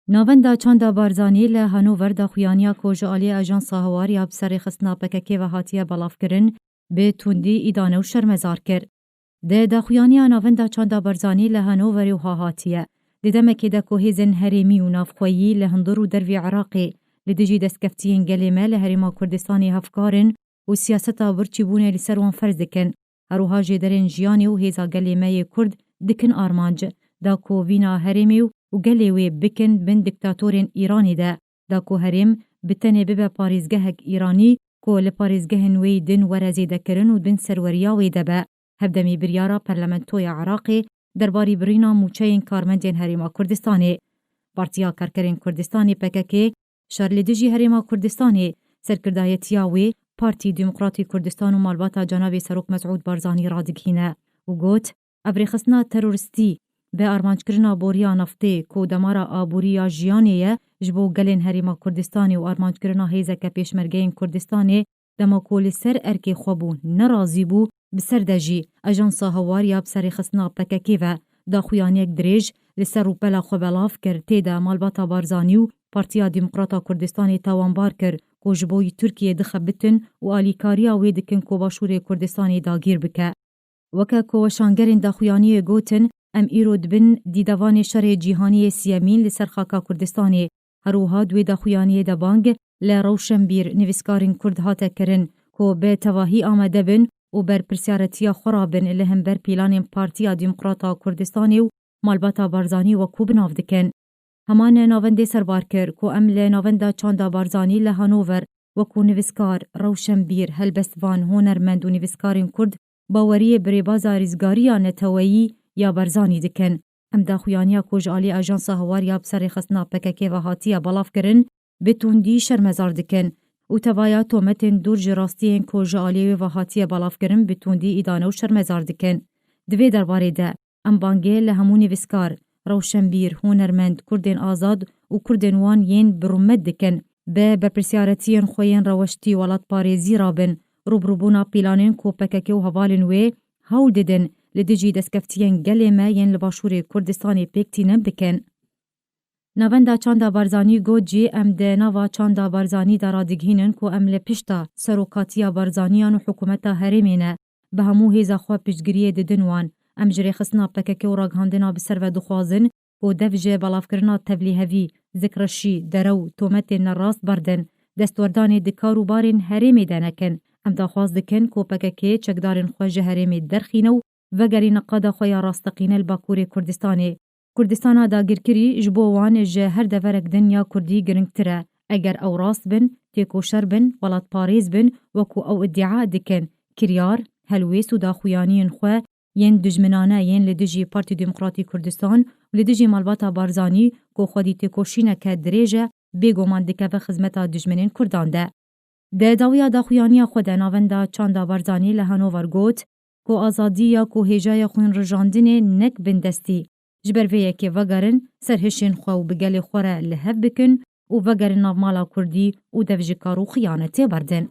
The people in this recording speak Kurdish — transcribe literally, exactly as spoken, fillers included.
Navenda Çanda Barzanî li Hanover daxuyaniya ku ji aliyê Ajansa Hawar ya bi serrêxistina P K K ve hatiye belavkirin, bi tundî îdane û şermezar kir. Di daxuyaniya Navenda Çanda Barzanî li Hanoverê wiha hatiye: Di demekê de ku hêzên herêmî û navxweyî li hundir û dervî Iraqê li dijî destkeftiyên gelê me li Herêma Kurdistanê hevkar in û siyaseta birçîbûnê li ser wan ferz dikin, her wiha jêderên jiyanê û hêza gelê me yê Kurd dikin armanc, da ku vîna herêmê û, û gelê wê bikin bin diktatorên Îranê de, da ku herêm bi tenê bibe parêzgehek Îranî ku li parêzgehên wê yî din were zêdekirin û bin serweriya wê de be, hevdemî biryara Parlamentoya Iraqê derbarî birîna mûçeyên karmendên Herêma Kurdistanê. Partiya Karkerên Kurdistanê, P K K, şer li dijî Herêma Kurdistanê, serkirdayetiya wê Partî Demokratî Kurdistan û malbata Cenabê Serok Mesûd Barzanî radigihîne û got, ev rêxistina teroristî bi armanckirina boriya naftê ku demara aborî ya jiyanê ye ji bo gelên Herêma Kurdistanê û armanckirina hêzeke pêşmergeyên Kurdistanê, dema ku li ser erkê xwe bû, nerazî bû, bi ser de jî Ajansa Hawar ya bi serrêxistina P K K ve daxuyaniyek dirêj li ser rûpela xwe belav kir, tê de malbata Barzanî û Partiya Demokrata Kurdistanê tawanbar kir ku ji bo yî Tirkiyê dixebitin û alîkariya wê dikin ku Başûrê Kurdistanê dagîr bike. Weke ku weşangerên daxuyaniyê gotin, em îro dibin dîdevanê şerê cîhanî yê siyemîn li ser xaka Kurdistanê. Her wiha di wê daxuyaniyê de bang li rewşenbîr, nivîskarên Kurd hate kirin ku bi tevahî amade bin û berpirsiyaretiya xwe rabin li hember pîlanên Partiya Demokrata Kurdistanê û malbata Barzanî wekû bi nav dikin. Heman navendê serbar kir ku em li Navenda Çanda Barzanî li Hanover wekû nivîskar, rewşenbîr, helbestvan, hunermend û nivîskarên Kurd baweriyê bi rêbaza rîzgariya neteweyî ya Barzanî dikin. Em daxuyaniya ku ji alî Ajansa Hawar ya bi serrêxistina P K K ve hatiye belavkirin, bi tundî şermezar dikin û tevaya tometên dûr ji rastiyên ku ji alî wê ve hatiye belavkirin bi tundî îdane û şermezar dikin. Di vê derbarê de, em bangê li hemû nivîskar, rewşenbîr, hunermend, Kurdên azad û Kurdên wan yên bi rûmet dikin, bi berpirsiyaretiyên xwe yên reweştî, welatparêzî rabin, rûbirûbûna pîlanên ku P K K û hevalên wê hewl didin li dijî destkeftiyên gelê me yên li Başûrê Kurdistanê pêk tînin bikin. Navenda Çanda Barzanî got jî, em di nava Çanda Barzanî de radigihînin ku em li pişta serokatiya Barzaniyan û hikûmeta herêmê ne. Bi hemû hêza xwe piştgiriyê didin wan. Em ji rêxistina P K K û ragihandina bi ser ve dixwazin ku dev ji belavkirina tevlîhevî, zikreşî, derew, tometên nerast berdin, destwerdanê di kar û barên herêmê de nekin. Em daxwaz dikin ku P K K çekdarên xwe ji herêmê derxîne û vegerîne qada xwe ya rasteqîne li Bakurê Kurdistanê. Kurdistana dagirkirî ji bo wan ji her deverek din ya Kurdî giringtir e. Eger ew rast bin, têkoşer bin, welatparêz bin, wekû ew îdia dikin, kiryar, helwêst û daxuyaniyên xwe yên dijminane yên li dijî Partî Demokratî Kurdistan û li dijî malbata Barzanî ku xwedî têkoşîneke dirêj e, bêguman dikeve xizmeta dijminên Kurdan de. Di dawiya daxuyaniya xwe de navenda Çanda Barzanî li Hanover got ku azadî ya ku hêjayê xwînrijandinê nek bindestî. Ji ber vê yekê vegerin, serhişên xwe û bi gelê xwe re li hev bikin û vegerin nav mala Kurdî û dev ji kar û xiyanetê berdin.